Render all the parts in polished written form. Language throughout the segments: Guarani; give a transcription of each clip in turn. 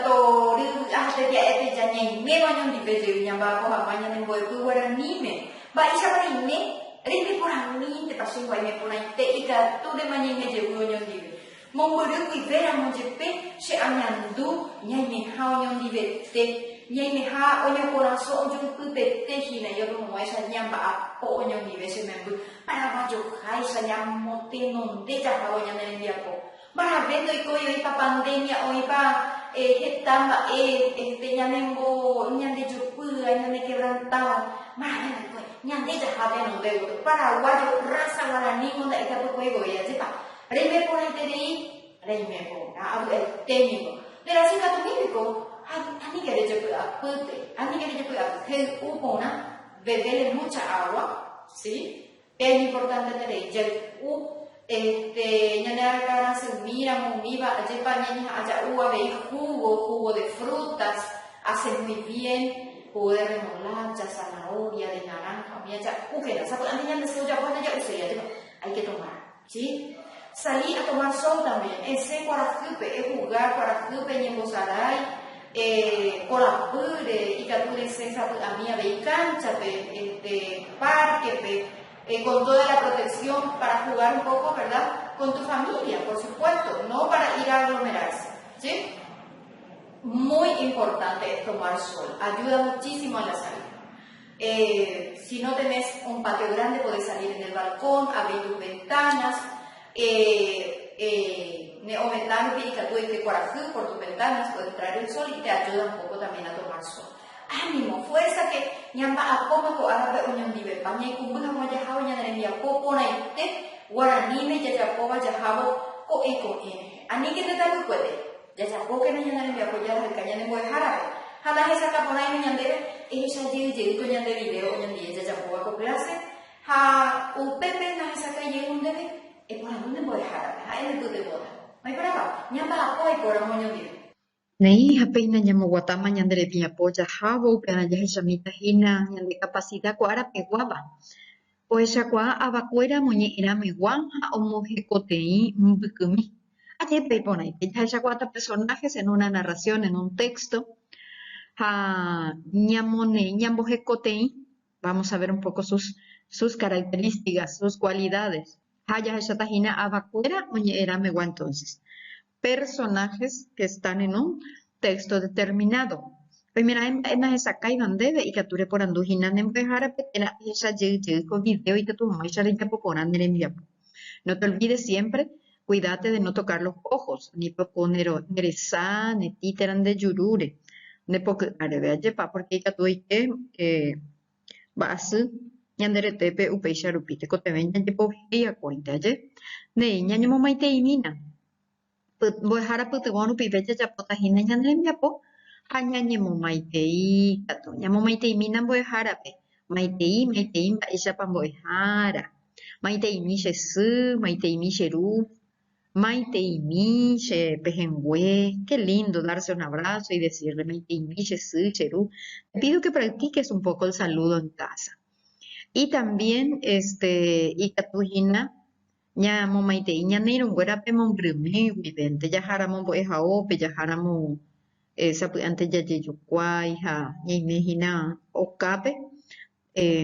tory, vy'a ha tetia'e peja ñaiméva oñondive jey ñamba'apo hag̃ua ñane mbo'epy guaraníme. Mba'éichapa reime? Reime porãmíntepa che nguaime porãite ikatúrema ñaime jey oñondive. Mombyry guive ramo jepe che añandu ñaimeha oñondivete, ñaimeha oñokorasõ ojoypypete hína iotohog̃uáicha ñamba'apo oñondive che memby paraguayoháicha ñamotenonde jahávo ñane rembiapo. Marave ndoikói oĩpa pandemia, oĩpa heta mba'e este ñanembo ñandejopýva, ñanekebrantáva, marave ndoikói, ñande jaha tenonde gotyo. Paraguayo raza guaranímo nda'ikatukuéi voi, ajépa. Reime porãiterei, reime porã, avy'aite ningo. Nde rasy katumi piko, ha aníke rejepy'apýpe, aníke rejepy'apy, hey'u porã, bebele mucha agua, si? Pe iñimportanteterei jay'u, este, ñane akãrasymíramo umíva, ajépa ñañeha'ã ja'u avei jugo, jugo de frutas, hace muy bien, jugo de remolacha, zanahoria, de naranja, umíva ja'úkena, sapy'ánte ñande sy ojapo ha ndaja'uséi, ajépa, hay que tomar. Sí. Salí a tomar sol también. Esẽ kuarahýpe, ehuga kuarahýpe ñembosarái, korapýre, ikatu resẽ sapy'ami avei kánchape, este, párkepe, con toda la protección para jugar un poco, verdad? Con tu familia, por supuesto, no para ir a aglomerarse. Sí? Muy importante es tomar sol, ayuda muchísimo a la salud. Eh, si no tenés un patio grande, podés salir en el balcón, abrir tus ventanas, eh, eh, ne ovetã rupi ikatu oike kuarahy por tus ventanas, puede entrar el sol y te ayuda un poco también a tomar sol. Ánimo, fuerza que ñamba'apóma ko árape oñondivepa, ñaikũmby hag̃ua jahávo ñane rembiapo porãite guaraníme jajapóva jahávo ko'ẽ ko'ẽ rehe. Aníke nde tapykuete, Jajapókena ñane rembiapo jaraheka ñane mbo'ehárape ha ndahesakã porãime ñandéve, ehecha jey jey ko ñande video oñondie jajapóva ko clase ha upépe ndahesakãi jey ndéve, eporandu ne mbo'ehárape, ha'e nepytyvõta. Oĩporãpa? Ñamba'apo aipóramo oñondive. Néi ha péina ñamoguatáma ñande rembiapo jahávo, upearã jahechamíta hína ñande kapasida ko ára peguáva. Ohechakuaa avakuéra moñe'ẽrãmegua ha omohekoteĩ mbykymi. Ajépa iporãite jahechakuaáta personajes en una narración, en un texto, ha ñamoneĩ, ñambohekoteĩ, vamos a ver un poco sus, sus características, sus cualidades. Ha jahecháta hína avakuéra moñe'ẽrãmegua entonces. Personajes que están en un texto determinado. Oimeraẽ mba'e nahesakãiva ndéve ikatu reporandu hína ne mbo'ehárape térã ehecha jey jey ko video ikatu hag̃uáicha rejapo porã ne rembiapo. No te olvides siempre, cuídate de no tocar los ojos, ani poko ne resa, ne tĩ térã nde jurúre, nde poky'áreve. Ajépa, porque ikatu oike mba'asy ñande retépe upéicha rupi, tekotevẽ ñajepohéi akóinte, aje? Néi, ñañomomaiteimína. Mbo'ehára pytyvõ rupive jajapóta hína ñane rembiapo ha ñañemomaitei katu. Ñamomaiteimína mbo'ehárape, maitei, maitei mba'éichapa mbo'ehára, maiteimi che sy, maiteimi che ru, maiteimi che pehẽngue, qué lindo darse un abrazo y decirle maiteimi che sy, che ru. Te pido que practiques un poco el saludo en casa. Y también este ikatu hína Ñamomaitei ñane irũnguérape mombyrymi guivénte, jaháramo mbo'ehaópe, jaháramo sapy'ánte jajejokuái ha ñaime hína okápe,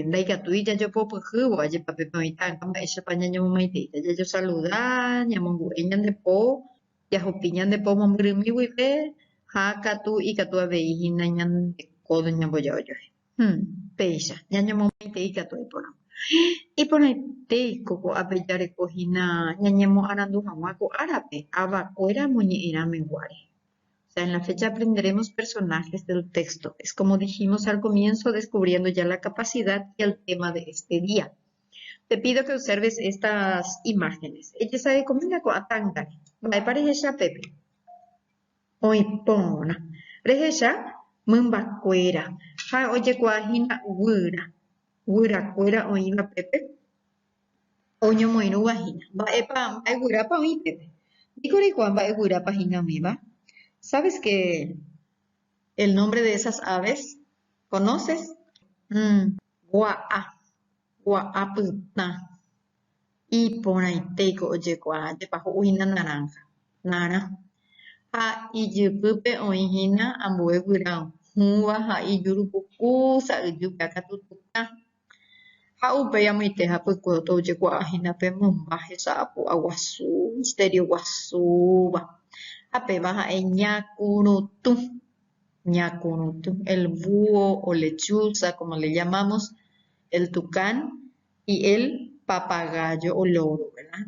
ndaikatúi jajopopyhývo, ajépa pépe oĩta anga mba'éichapa ñañomomaiteíta, jajosaluda, ñamongu'e ñande po, jahupi ñande po mombyrymi guive ha katu ikatu avei hína ñande kódo ñamboja ojuehe. Péicha, ñañomomaitei katu iporã. Iporãitéiko ko'ápe jareko hína ñañemoarandu hag̃ua ko árape avakuéra moñe'ẽrãmeguáre. O sea, en la fecha aprenderemos personajes del texto. Es como dijimos al comienzo, descubriendo ya la capacidad y el tema de este día. Te pido que observes estas imágenes. Ejesarekomína ko'ã ta'angáre. Mba'épa rehecha pépe? Oĩ porã. Rehecha mymbakuéra ha ojekuaa hína guyra. Guyrakuéra oĩva pépe oñomoirũva hína. Mba'épa, mba'e guyrápa oĩ pépe? Ndiko reikuaa mba'e guyrápa hína umíva? Sabes que el nombre de esas aves? Conoces? Gua'a, gua'a pytã. Iporãitéiko ojekuaa, jepa ho'u hína naranja, narã. Ha ijypýpe oĩ hína ambue guyra hũva ha ijuru puku sa'yju katu tukã. Ha upéi amoite hapykue ojekuaa hína pe mymba hesa apu'a guasu, misterio guasúva. Ha péva ha'e ñakurutũ, ñakurutũ, el búho o lechuza, como le llamamos, el tucán y el papagayo o loro, ¿verdad?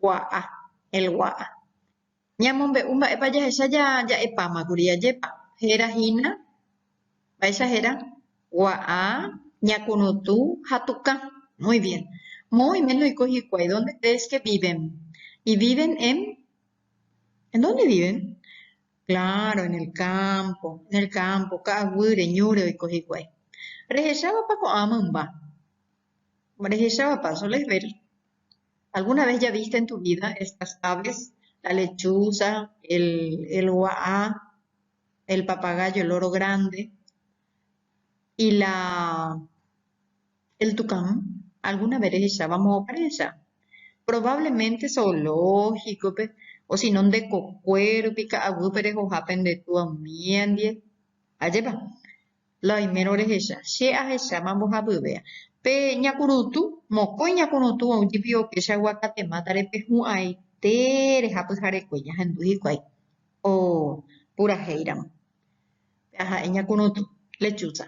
Gua'a, el gua'a. Ñamombe'u mba'épa jahecha ja'epámakuri, ajépa. Héra hína, mba'éicha héra? Gua'a, ñakurutũ ha tukã. Muy bien. Moõ oiméne oiko hikuái, ¿dónde crees que viven? Y viven en... ¿En dónde viven? Claro, en el campo, en el campo, ka'aguýre, ñúre oiko hikuái. Rehechávapa ko'ã mymba? Rehechávapa, ¿solés ver? ¿Alguna vez ya viste en tu vida estas aves? La lechuza, el gua'a, el papagayo, el loro grande y el tucán. ¿Alguna vez rehecháva moõpa rehecha? Probablemente zoológico-pe, o si no nde kokue rupi ka'aguýpe rehohápe nde túa umía ndie. Ajépa? La oimérõ rehecha, che ahecháma mbohapyvéa. Pe ñakurutũ, mokõi ñakurutũ ou jepi oke che aguakate mátare pe hu'ãite reha pyharekue ñahendu hikuái opurahéiramo. Pe aha'e ñakurutũ, lechuza.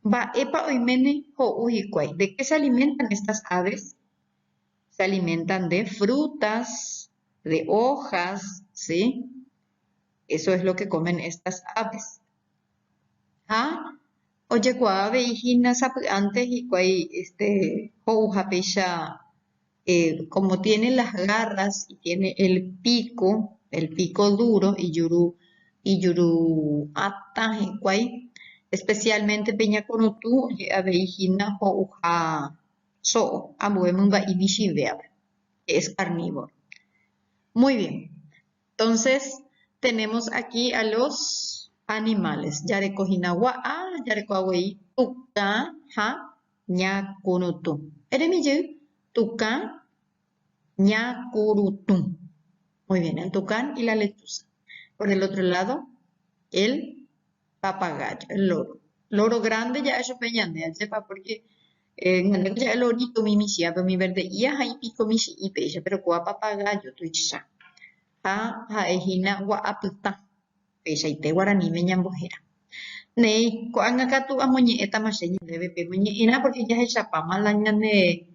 Mba'épa oiméne ho'u hikuái? De qué se alimentan estas aves? Se alimentan de frutas, de hojas, ¿sí? Eso es lo que comen estas aves. Ha ojekuaa avei hína sapy'ánte hikuái este ho'uha péicha como tiene las garras y tiene el pico duro, ijuru, ijuru atã hikuái, especialmente pe ñakurutũ oje'e avei hína ho'uha so'o ambue mymba'i michĩvéape, que es carnívoro. Muy bien. Entonces, tenemos aquí a los animales. Jareko hína gua'a, jareko avei tukã ha ñakurutũ. Eremi jey, tukã, ñakurutũ. Muy bien, el tucán y la lechuza. Por el otro lado, el papagayo, el loro. Loro grande ja'e chupe ñande, ajépa, porque ñande ja'e lorito umi michĩape, umi verde'ía ha ipico michĩ'i péicha, pero kóva papagayo tuicha. Ha ha'e hína gua'a pytã, peichaite guaraníme ñambohéra. Néi, ko'ág̃a katu amoñe'ẽtama che ñandéve pe moñe'ẽrã porque jahechapáma la ñane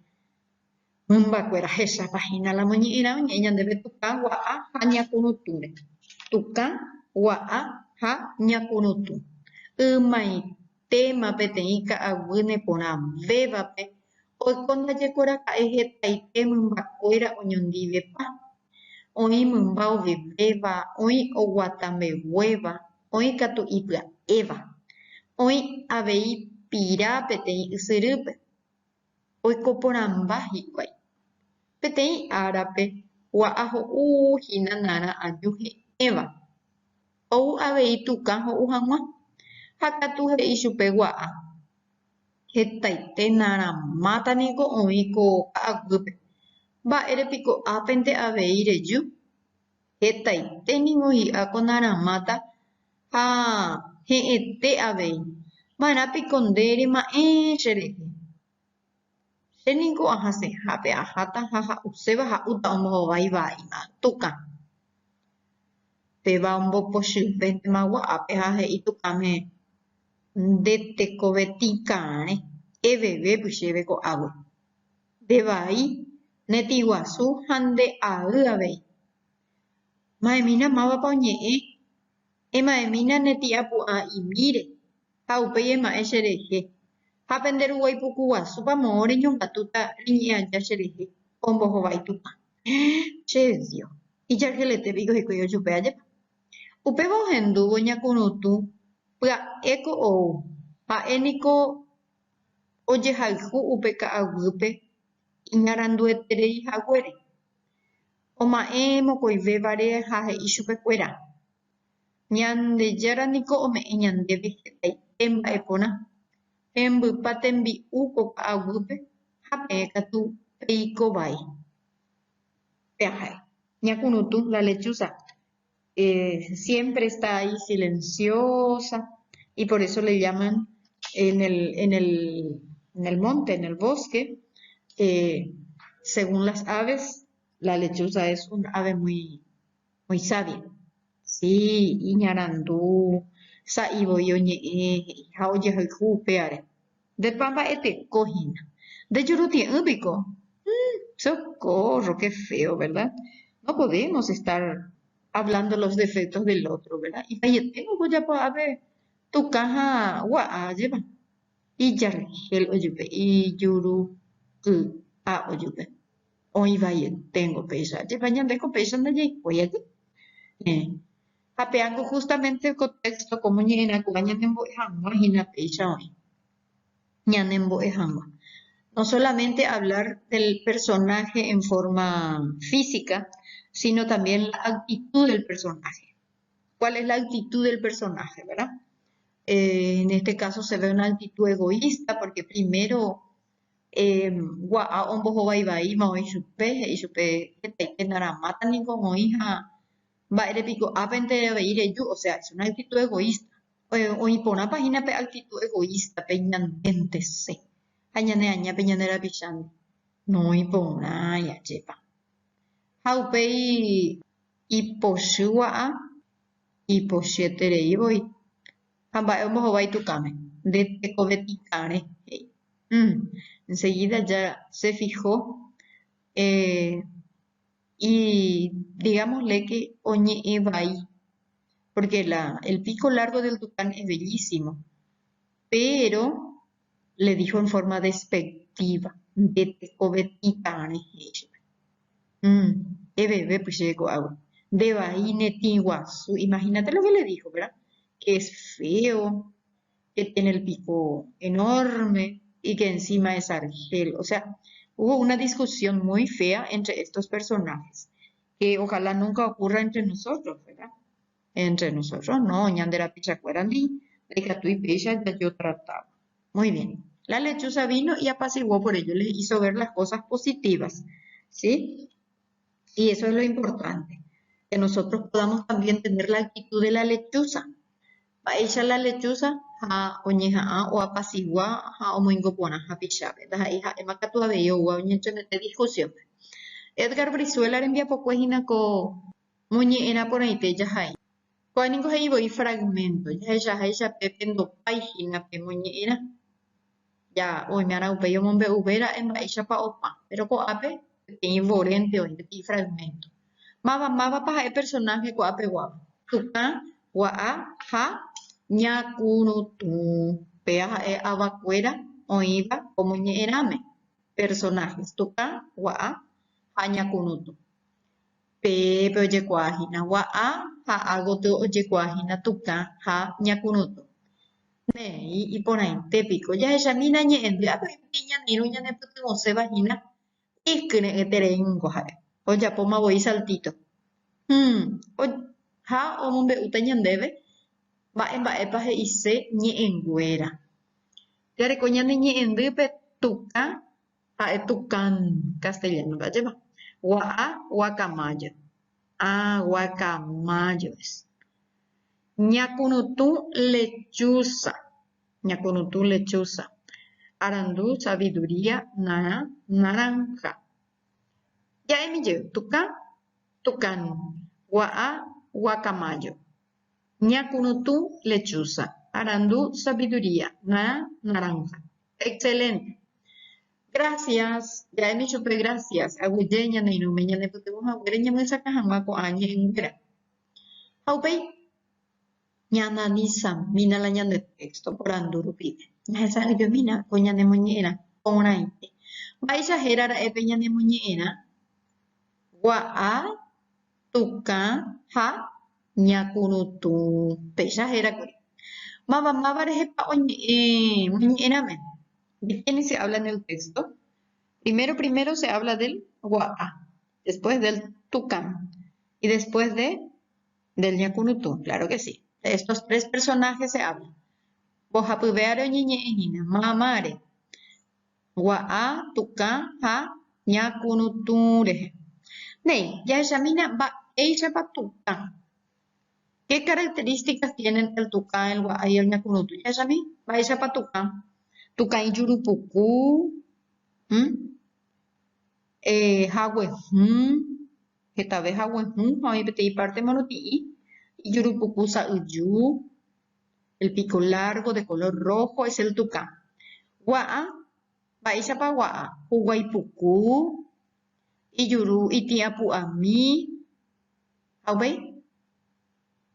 mymbakuéra hechápa hína la moñe'ẽrã oñe'ẽ ñandéve tukã, gua'a ha ñakurutũre. Tukã, gua'a ha ñakurutũ. Ymaitéma peteĩ ka'aguy neporãvévape oiko ndajekoraka'e hetaite mymbakuéra oñondivepa. Oĩ mymba ovevéva, oĩ oguatambeguéva, oĩ katu ipya'éva. Oĩ avei pira peteĩ ysyrýpe. Oiko porãmba hikuái. Peteĩ árape gua'a ho'u hína narã aju he'ẽva. Ou avei tukã ho'u hag̃ua. Ha katu he'i chupe gua'a. Hetaite narã máta niko oĩ ko ka'aguýpe. Mba'ére piko ápente avei reju? Hetaite ningo hi'a ko narã máta ha he'ẽte avei. Ma'erã piko nde rema'ẽ cherehe? Che niko ahasẽhápe aháta ha ha'uséva ha'úta ombohovái vaíma tukã. Péva ombopochyvéntema gua'ápe ha he'i tukãme nde tekovetĩkarẽ evevépy chéve ko'águi. Nde vai, ne tĩ guasu ha nde ay avei. Ma'ẽmína mávapa oñe'ẽ, ema'ẽmína ne tĩ apu'ã'imíre ha upéi ema'ẽ cherehe ha pende ruguái puku guasúpa moõ reñongatúta reñe'ẽ aja cherehe ombohovái Tupã. Che Dios, ijargelete piko hikuái ojupe ajépa. Upéva ohendúvo ñakurutũ pya'éko ou, ha'e niko ojehayhu upe ka'aguýpe iñarandueterei haguére. Oma'ẽ mokõivévare ha he'i chupekuéra, Ñandejára niko ome'ẽ ñandéve hetaite mba'e porã, hembypa tembi'u ko ka'aguýpe ha peẽ katu peiko vai. Peaha'e. Ñakurutũ, la lechuza. Siempre está ahí silenciosa y por eso le llaman en el, en el, en el monte, en el bosque, según las aves, la lechuza es un ave muy, muy sabia. Sí, iñarandu, sa'i voi oñe'ẽ he'i ha ojehayhu upévare. Ndépa mba'eteko hína. Nde jurutie'ỹ piko? Socorro, qué feo, verdad? No podemos estar hablando los defectos del otro, verdad? Ivaieténgo ko japo'ápe tukã ha gua'a ajépa. Ijarhél ojupe, ijuru ky'a ojupe. Oĩ vaieténgo péicha. Ajépa ñande ko péicha ndajaikói aje. Héẽ. Ha péango justamente ko texto ko moñe'ẽrãkuaa ñanembo'e hag̃ua hína péicha oĩ. Ñanembo'e hag̃ua. No solamente hablar del personaje en forma física, sino también la actitud del personaje. ¿Cuál es la actitud del personaje, verdad? En este caso se ve una actitud egoísta porque primero gua'a ombohovái vaíma oĩ chupe, he'i chupe hetaite naramáta niko oĩ ha mba'ére piko ápente avei reju, o sea, es una actitud egoísta. Oĩ porãpa hína pe actitud egoísta pe ñandéntese ha ñane aña pe ñande rapichándi? Noĩ porãi, ajépa. Ha upéi ipochy gua'a, ipochyeterei voi. Ha mba'e ombohovái tukãme, nde tekove tikãre, he'i. Enseguida ya se fijó y digámosle que oñe'ẽ vai, porque la, el pico largo del tucán es bellísimo, pero le dijo en forma despectiva, nde tekove tikãre, he'i chupe. Eveve chéve ko'águi. Nde vai ne tĩ guasu, imagínate lo que le dijo, verdad? Que es feo, que tiene el pico enorme y que encima es argel. O sea, hubo una discusión muy fea entre estos personajes, que ojalá nunca ocurra entre nosotros, ¿verdad? Entre nosotros no, ñande rapichakuérandi ndaikatúi péicha jajotrataba. Muy bien. La lechuza vino y apaciguó por ello, les hizo ver las cosas positivas, ¿sí? Y eso es lo importante, que nosotros podamos también tener la actitud de la lechuza. Mba'éicha la lechuza ha oñeha'ã oapacigua ha omoingo porã hapichápe, ndaha'éi ha'éma katu avei oúva oñentremete discusión-pe. Edgar Brizuela rembiapokue hína ko moñe'ẽrã porãite jahai. Kóa ningo he'i voi fragmento, jahechaháicha pépe ndopái hína pe moñe'ẽrã. Ja oime'arã upéi omombe'uve ra'e mba'éichapa opa, péro ko'ápe peteĩ vorénte oĩ, peteĩ fragmento. Máva mávapa ha'e personaje ko'apeguáva? Tukã, gua'a ha ñakurutũ. Péa ha'e avakuéra oĩva ko moñe'ẽrãme. Personajes, tukã, gua'a ha ñakurutũ. Pépe ojekuaa hína gua'a ha ágotyo ojekuaa hína tukã ha ñakurutũ. Néi, iporãite piko. Jahechamína ñe'ẽndy ápe oĩ peteĩ ñane irũ ñanepytyvõséva hína ikyre'ỹetereíngo ha'e. Ojapóma voi saltito. Hum, ha omombe'úta ñandéve mba'e mba'épa he'ise ñe'ẽnguéra. Jareko ñane ñe'ẽndýpe tukã ha'e tukán castellano-pe, ajépa? Gua'a, guacamayo. Ah, guacamayo es. Ñakurutũ lechuza. Ñakurutũ lechuza. Arandu, sabiduría, narã, naranja. Ja'émi jey, tukã, tukán. Gua'a, guacamayo. Ñakurutũ lechuza. Arandu, sabiduría, narã, naranja. Excelente. Gracias. Ja'émi chupe gracias. Aguyje ñane irũme ñanepytyvõ haguére ñamyesakã hag̃ua ko'ã ñe'ẽnguéra. Ha upéi ñaanalisamína la ñande texto porandu rupive. Ñahesa'ỹijomína ko ñanemoñe'ẽrã porãite. Mba'éicha héra ra'e pe ñanemoñe'ẽrã? Gua'a, tukã ha ñakurutũ. Péicha héra kuri. Máva máva rehepa oñe'ẽ moñe'ẽrãme? De quiénes se habla en el texto? Primero, primero se habla del gua'a, después del tucán y después de del ñakurutũ. Claro que sí. De estos tres personajes se habla. Mbohapyvéare oñeñe'ẽ hína, mámare. Gua'a, tukã ha ñakurutũ rehe. Néi, jahechamína mba'éichapa tukã. Qué características tienen el tukã, el gua'a y el ñakurutu? Jahechami mba'éichapa tukã. Tukã ijuru puku, hague hũ, hetave hague hũ ha oĩ peteĩ parte morotĩ'i, ijuru puku sa'yju, el pico largo de color rojo es el tukã. Gua'a, mba'éichapa gua'a? Huguái puku, ijuru itĩ apu'ami, ha upéi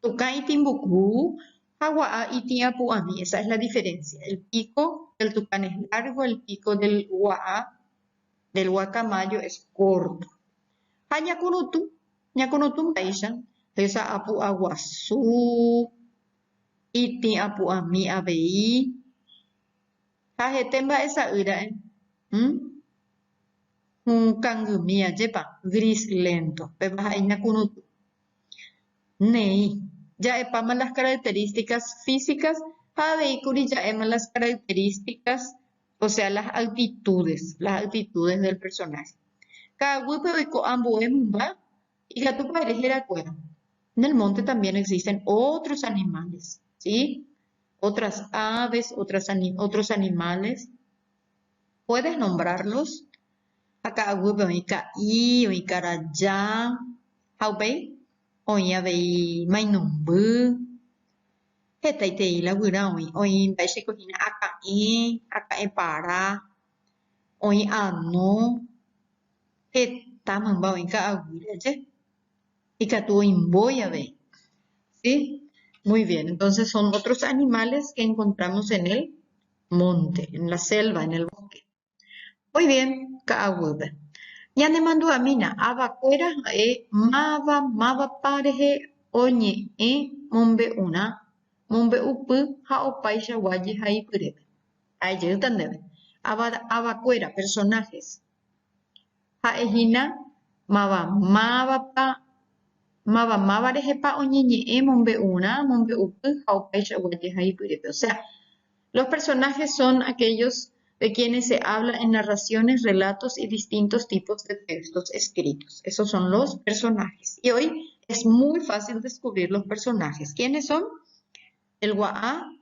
tukã itĩmbuku ha gua'a itĩ apu'ami. Esa es la diferencia. El pico del tucán es largo, el pico del gua'a, del guacamayo es corto. Ha ñakurutu, ñakurutu mba'éicha? Hesa apu'a guasu, itĩ apu'ami avei, ha hete mba'e sa'y ra'e. Hũ kangymi ajépa, gris lento, péva ha'e ñakurutu. Néi, ja'epáma las características físicas ha avei kuri ja'éma las características, o sea las actitudes, las actitudes del personaje. Ka'aguýpe oiko ambue mymba ikatúpa ere herakuéra. En el monte también existen otros animales, ¿sí? Otras aves, otras otros animales. Puedes nombrarlos? Ha ka'aguýpe oĩ ka'i, oĩ karaja, ha upéi oĩ avei mainumby, hetaiterei la guyra oĩ, oĩ mba'éichaiko hína aka'ẽ, aka'ẽ para, oĩ ano, heta mymba oĩ ka'aguýre aje, ikatu oĩ mbói avei. Sí? Muy bien, entonces son otros animales que encontramos en el monte, en la selva, en el bosque. Muy bien, ka'aguýpe. Ñanemandu'amína, avakuéra ha'e máva mávapa rehe oñe'ẽ mombe'urã, mombe'upy ha opaichagua jehaipyrépe. Ha'e jeýta ndéve. Ava, avakuéra, personajes. Ha'e hína máva mávapa, máva máva rehepa oñeñe'ẽ mombe'urã, mombe'upy ha opaichagua jehaipyrépe. O sea, Los personajes son aquellos de quienes se habla en narraciones, relatos y distintos tipos de textos escritos. Esos son los personajes. Y hoy es muy fácil descubrir los personajes. ¿Quiénes son? El guaá,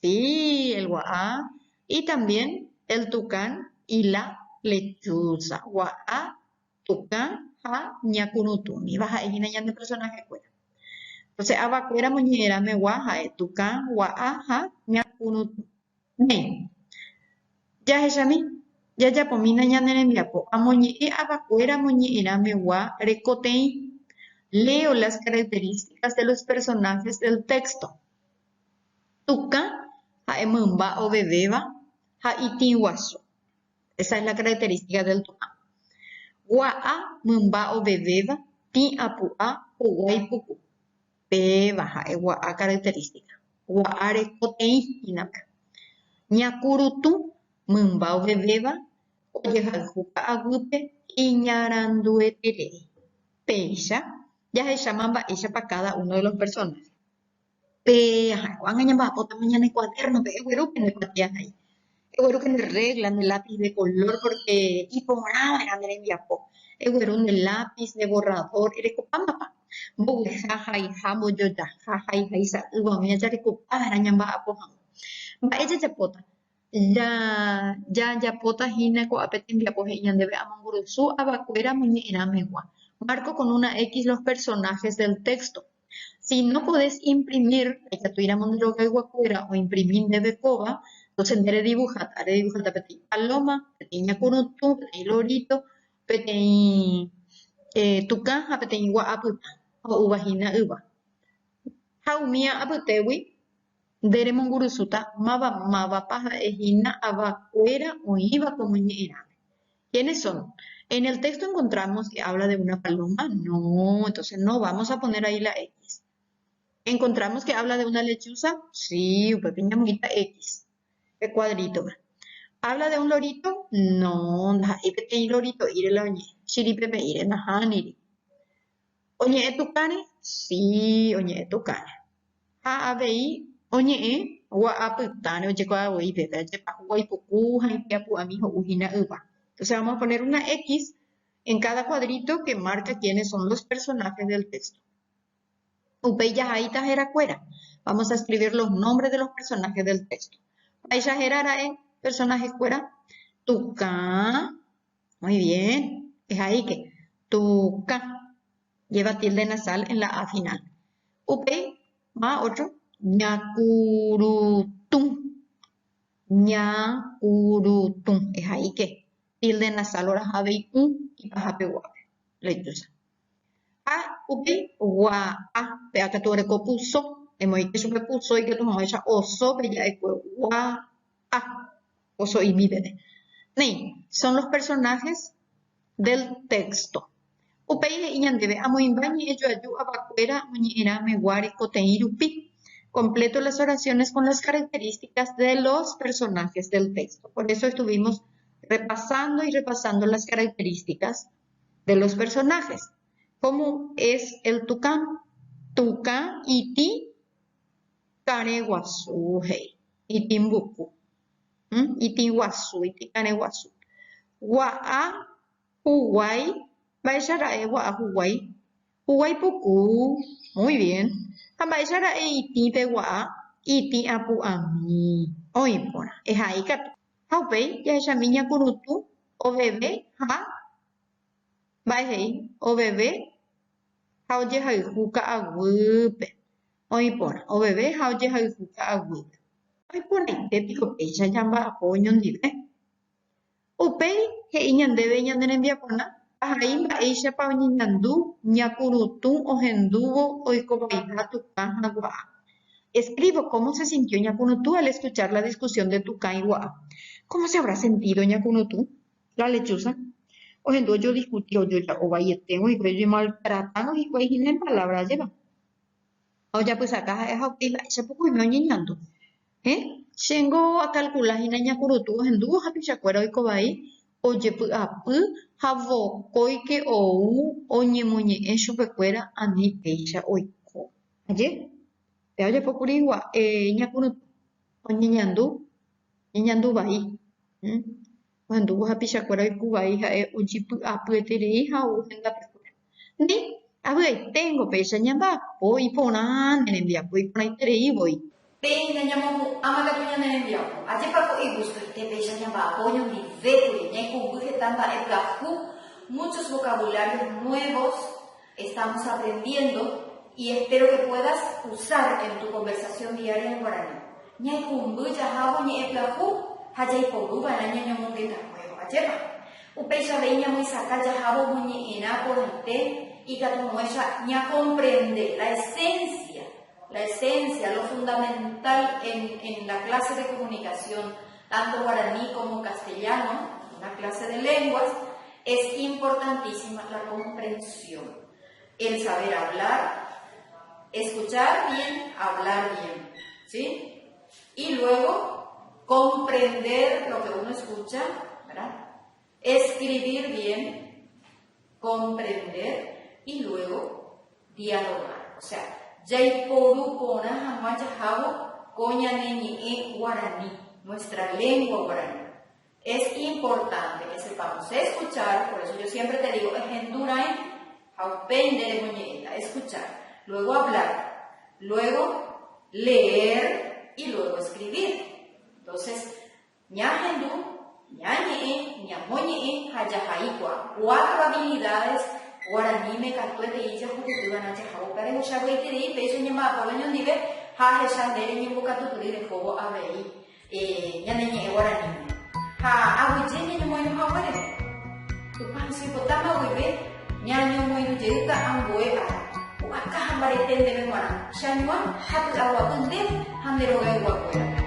sí, el guaá, y también el tucán y la lechuza. Guaá, tukã ha ñakurutu. Umíva ha'e hína ñande personaje-kuéra. Entonces, avakuéra moñe'ẽrãmegua ha'e tukã, gua'a ha ñakurutu. Néi. Jahechami, jajapomína ñane rembiapo. Amoñe'ẽ avakuéra moñe'ẽrãmegua rekoteĩ. Leo las características de los personajes del texto. Tukã ha'e mymba ovevéva ha itĩ guasu. Esa es la característica del tukã. Gua'a mymba ovevéva, tĩ apu'a, huguái puku. Péva ha'e gua'a característica. Gua'a rekoteĩ hína pe. Ñakurutũ mymba ovevéva, ojehayhu ka'aguýpe iñarandueterei. Péicha jahecháma mba'éichapa cada uno de los personajes. Pe ko'ág̃a ñamba'apótama ñane cuaderno-pe, eguerúke nde kuatiahai, eguerúke nde regla, nde lápiz de color porque iporãva'erã ne rembiapo, egueru nde lápiz, nde borrador, erekopámapa, mbovyha, haiha, mbojojaha, haihai sa'ýva umi jarekopava'erã ñamba'apo hag̃ua. Mba'e jajapóta? Jajapóta hína ko'ápe tembiapo he'i ñandéve amongurusu avakuéra moñe'ẽrãmegua. Marco con una equis los personajes del texto. Si no podés imprimir, ndaikatúiramo nde rogayguakuéra oimprimi ndéve kóva, entonces nde redivuháta, redivuháta peteĩ paloma, peteĩ ñakurutũ, peteĩ lorito, peteĩ tukã ha peteĩ gua'a pytã ho'úva hína yva. Ha umía apytégui nde remongurusúta máva mávapa ha'e hína avakuéra oĩva ko moñe'ẽrãme. ¿Quiénes son? En el texto encontramos que habla de una paloma. No, entonces no vamos a poner ahí la X. ¿Encontramos que habla de una lechuza? Sí, upépe ñamoĩta X, pe cuadrito-pe. ¿Habla de un lorito? No, ndaha'éi peteĩ lorito'íre la oñe'ẽ, chiripepe'íre nahániri. Oñe'ẽ tukãre? Sí, oñe'ẽ tukãre. Ha avei oñe'ẽ gua'a pytãre ojekuaa voi pépe, ajépa huguái puku ha ipyapu'ami ho'u hína yva. Entonces vamos a poner una X en cada cuadrito que marca quiénes son los personajes del texto. Upéi jahaíta herakuéra. Vamos a escribir los nombres de los personajes del texto. Mba'éicha héra ra'e personaje-kuéra? Tukã. Muy bien. Ehaíke. Tukã. Lleva tilde nasal en la A final. Upéi, má otro. Ñakurutũ. Ñakurutũ. Ehaíke. Tilde nasal oraha avei ũ ipahapeguápe. Lechuza. Ha upéi gua'a, péva katu oreko puso, emoĩke chupe puso ikatu hag̃uáicha oso pe ja'ekue gua'a, oso'imi peve. Néi, son los personajes del texto. Upéi he'i ñandéve amoĩmba ñe'ẽjoaju avakuéra moñe'ẽrãmegua rekoteĩ rupi. Completo las oraciones con las características de los personajes del texto. Por eso estuvimos repasando y repasando las características de los personajes, como es el tucán, tukã itĩ karẽ guasu he'i, itĩ mbuku, itĩ guasu, itĩ karẽ guasu. Gua'a huguái, mba'éicha ra'e gua'a huguái? Huguái puku, muy bien. Ha mba'éicha ra'e itĩ pe gua'a? Itĩ apu'ami, oĩ porã, ehai katu. Ha upéi jahechami ñakurutu oveve ha mba'e he'i, oveve ha ojehayhu ka'aguýpe. Oĩ porã, oveve ha ojehayhu ka'aguýpe. Oĩ porãite piko péicha ñamba'apo oñondive. Upéi he'i ñandéve ñane rembiaporã ahai mba'éichapa oñeñandu ñakurutũ ohendúvo oikovaiha Tukã ha Gua'a. Escribo cómo se sintió Ñakurutũ al escuchar la discusión de Tukã y Gua'a. Cómo se habrá sentido Ñakurutũ, la lechuza, ohendu ojodiscuti ojoja'o vaietévo hikuái ojemaltratárõ hikuái hína en palabra ajépa. Ha ojapysaka ha'e ha upéi mba'éichapa oime oñeñandu. Héẽ, chéngo akalkula hína Ñakurutũ ohendúvo hapichakuéra oikovai ojepy'apy ha vokóike ou oñemoñe'ẽ chupekuéra ani péicha oiko. Aje, péva ojapo kuri gua'e Ñakurutũ oñeñandu, ñeñandu vai. Ohendúvo hapichakuéra oiku vai ha'e ojepy'apyeterei ha ou hendapekuéra. Nde, avy'aiténgo péicha ñamba'apo iporã ne rembiapo iporãiterei voi. Péina ñamohu'ãma katu ñane rembiapo. Ajépa ko igustoite péicha ñamba'apo oñondive kuri, ñaikũmby heta mba'e pyahu, muchos vocabularios nuevos estamos aprendiendo y espero que puedas usar en tu conversación diaria en guaraní. Ñaikũmby jahávo ñe'ẽ pyahu ha jaiporu va'erã ñañomongetakuévo. Ajépa? Upéicha avei ñamoisakã jahávo moñe'ẽrã porãite ikatuhag̃uáicha ñakomprende la esencia, la esencia, lo fundamental en, en la clase de comunicación, tanto guaraní como castellano, una clase de lenguas, es importantísima la comprensión, el saber hablar, escuchar bien, hablar bien, ¿sí? Y luego comprender lo que uno escucha, ¿verdad? Escribir bien, comprender y luego dialogar. O sea, jaiporu porã hag̃ua jahávo ko ñane ñe'ẽ guarani, nuestra lengua guarani. Es importante que sepamos escuchar, por eso yo siempre te digo, ehendu raẽ ha upéi nde remoñe'ẽta, escuchar, luego hablar, luego leer y luego escribir. Entonces, ñahendu, ñañe'ẽ, ñamoñe'ẽ ha jahaikuaa. Cuatro habilidades guaraníme katuetei jahupytyva'erã jahávo. Upéva rehechagueiterei péicha ñamba'apo oñondive ha ahecha nde reñembokatupyry rehóvo avei ñane ñe'ẽ guaraníme. Ha aguyje ñañomoirũ haguére. Tupã Jesús oipotáma guive ñañomoirũ jeýta ambue ára. Pu'aka ha mbarete ndéve g̃uarã, che añuã ha py'aguapy ndéve ha nde rogayguakuérape.